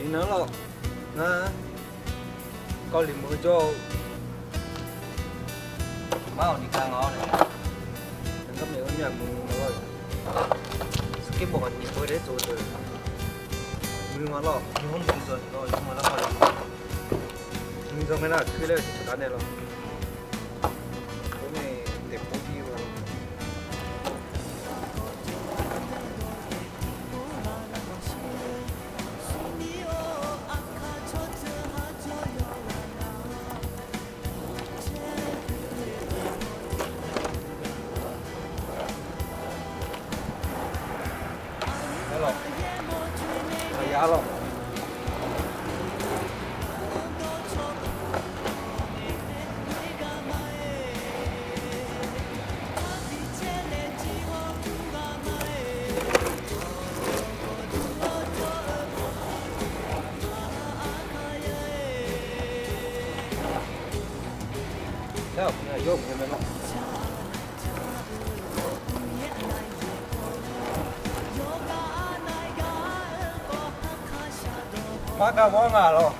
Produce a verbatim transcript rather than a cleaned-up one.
Iqnan lawq, ngar kawvliq meuq-eu jawr-eu, mar-awq ni ka nga-awr nae, ngar maeq-eu myaq meuq ma lawr, skateboard aqnyir beu daef tsov-eu deuq, muiq ma lawr, nymr muiq dzawq ni lawr, nymr ma lar kawvliq, muiq dzawq ngae nar kuir laer-eu tiqcawq gar nae lawr, khoer nae daefpov-ir-eu ma lawr. Arlawq, maqya arlawq. Mar gar mawr nga lawr.